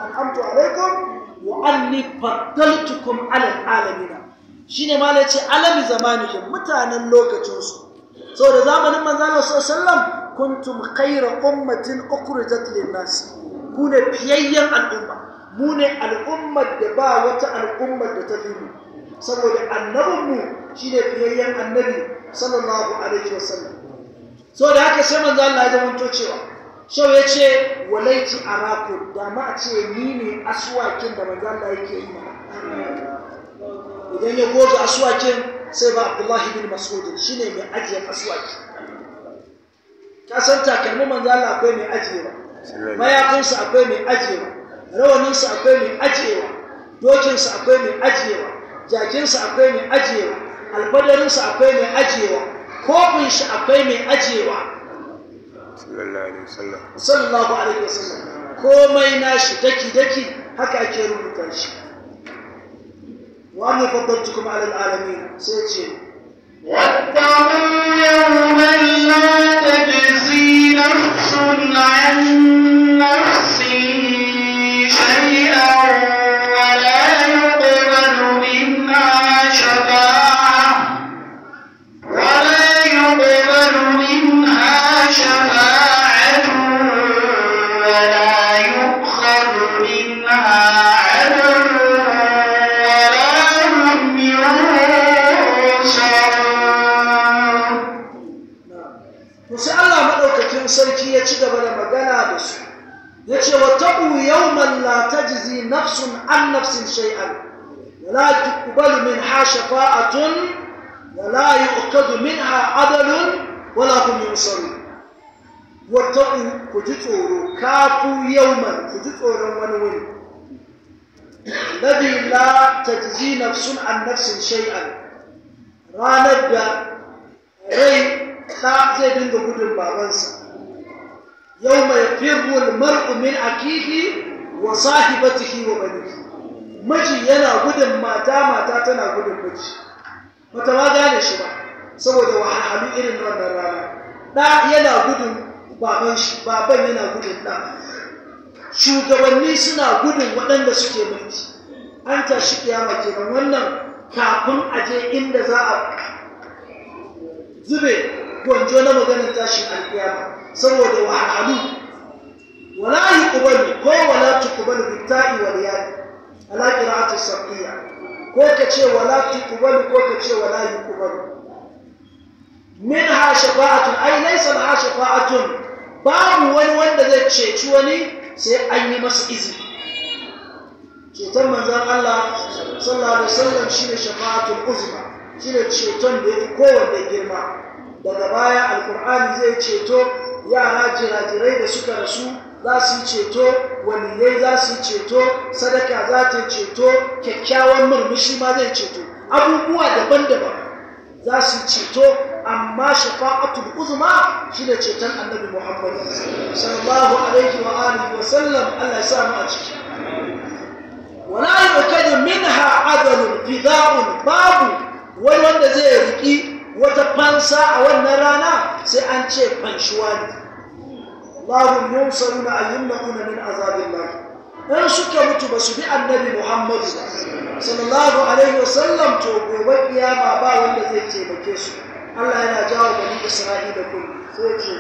an'amtu alaykum wa anni faddaltukum 'ala al'alamin. Shine ma yace alami zamanihim, mutanen lokacin su. Saboda zamanin manzo Allah sallallahu alaihi wasallam kuntum khayra ummatin ukhrijat lin-nas, ku ne fiyayyen al'umma, mu ne al'ummar da ba wata al'ummar da ta fi mu, saboda annabinmu shine fiyayyen annabi sallallahu alaihi wasallam. Saboda haka sai manzo Allah ya zamanto cewa shau ya ce walaiti araku, da ma a ce ni ne aswakin da manzo Allah yake yi mana. Idan ya goge aswakin sai ba Abdullahi bin Mas'ud, shine mai ajiye aswaki. Ka san takalmin manzo Allah akwai mai ajiyewa, mayafinsa akwai mai ajiyewa, rawaninsa akwai mai ajiyewa, dokinsa akwai mai ajiyewa, jakinsa akwai mai ajiyewa, alfadarinsa akwai mai ajiyewa, kofin shi akwai mai ajiyewa. Sallallahu alaihi wasallam. Komai nashi daki daki haka ake rubuta shi. Wa anni faddaltukum ala alalamin, sai ce واتقوا يوما لا تجزي نفس عن نفس شيئا ولا يقبل منها شفاعة ولا يقبل منها شفاعة ولا يؤخذ منها عدل ولا هم ينصرون. To sai Allah madaukakin sarki ya ci gaba da magana da su, ya ce wa taqu yawman la tajzi nafsun an nafsin shay'an wa la tuqbalu minha shafa'atun wa la yu'khadhu minha 'adlun wa la hum yunsarun. Wa taqu, ku ji tsoro, kafu yawman, ku ji tsoron wani wuri, alladhi la tajzi nafsun an nafsin shay'an, ranar da rai ɗa zai dinga gudun babansa. Yau mai firul mar'u min akihi wa sahibatihi wa banihi. Miji yana gudun mata, mata tana gudun miji, bata ma gane shi ba saboda wahalhalu irin wannan rana. Ɗa yana gudun baban shi, baban yana gudun ɗa. Shugabanni suna gudun waɗanda suke mulki. An tashi kiyama kenan, wannan kafin a je inda za a zube gwanjo na maganin tashin alkiyama saboda wahalhalu. Wala yuqbalu ko wala tuqbalu bitta'i wal ya'i ala qira'ati sab'iyya, ko kace wala tuqbalu ko kace wala yuqbalu minha shafa'atun, ay laysa laha shafa'atun, babu wani wanda zai ceci wani sai an yi masa izini. Ceton manzon Allah sallallahu alaihi wasallam shine shafa'atul uzma, shine ceton da yafi kowanne girma. Daga baya alkur'ani zai ceto, yara jirajirai da suka rasu za su yi ceto, waliyai za su yi ceto, sadaka za ta yi ceto, kyakkyawan murmushi ma zai ceto, abubuwa daban-daban za su yi ceto. Amma shafa'atul uzma shine ceton annabi Muhammad sallallahu alaihi wa alihi wa sallam, Allah ya sa mu a ciki. Wala yu'kadu minha adalun fida'un, babu wani wanda zai riki wata fansa a wannan rana sai an ce fanshuwa ne. Allahum yunsaruna ayyumna'una min azabillah. In suka mutu ba su bi annabi Muhammad sallallahu alaihi wasallam, to gobe kiyama ba wanda zai taimake su. Allah yana jawo bani Isra'ila kullu sai ce